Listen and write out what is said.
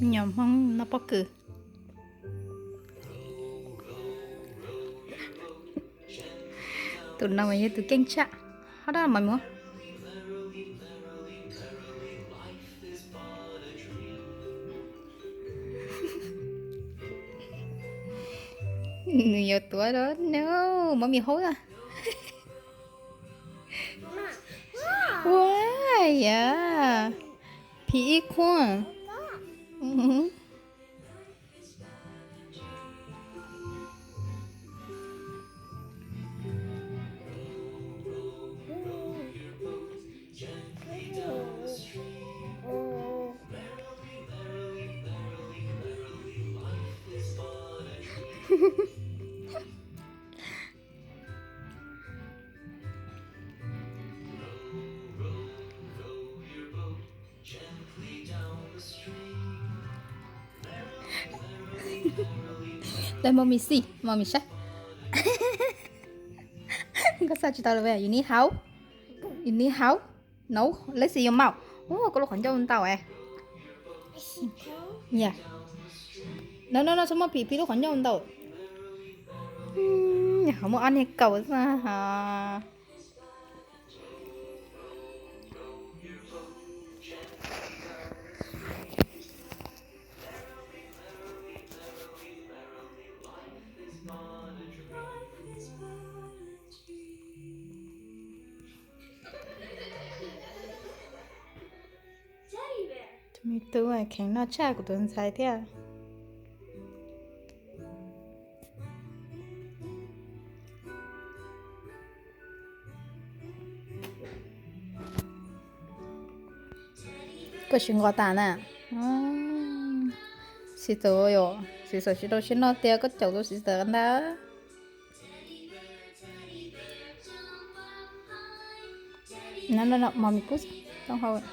Nyuam Hmoob noj pob kws. Tus no mas yog tus keej tshaj. Hov dab mas muab. Nws yuav tuav no, muab mis haub na. Ua, yam, phim ib khuam. Lawv muab mis xij, muab mis saib. Koj xav tsis tau lawm, you need help? You need help? No, let's see your mouth. Ua, koj lub qhov ncauj ntau es. Yeah. No, no, no, txhob muab phim, phim lub qhov ncauj ntau. Qhov muaj ob niag kaus xwb. Tus me tub kheev noj tshaj kuv tus ntxhais thiab. Koj sim nqos tas na. Sister, yog sister tsis tau siab noj tiag, koj caum tus sister ntag. No, no, no, mommy put, don't hold it.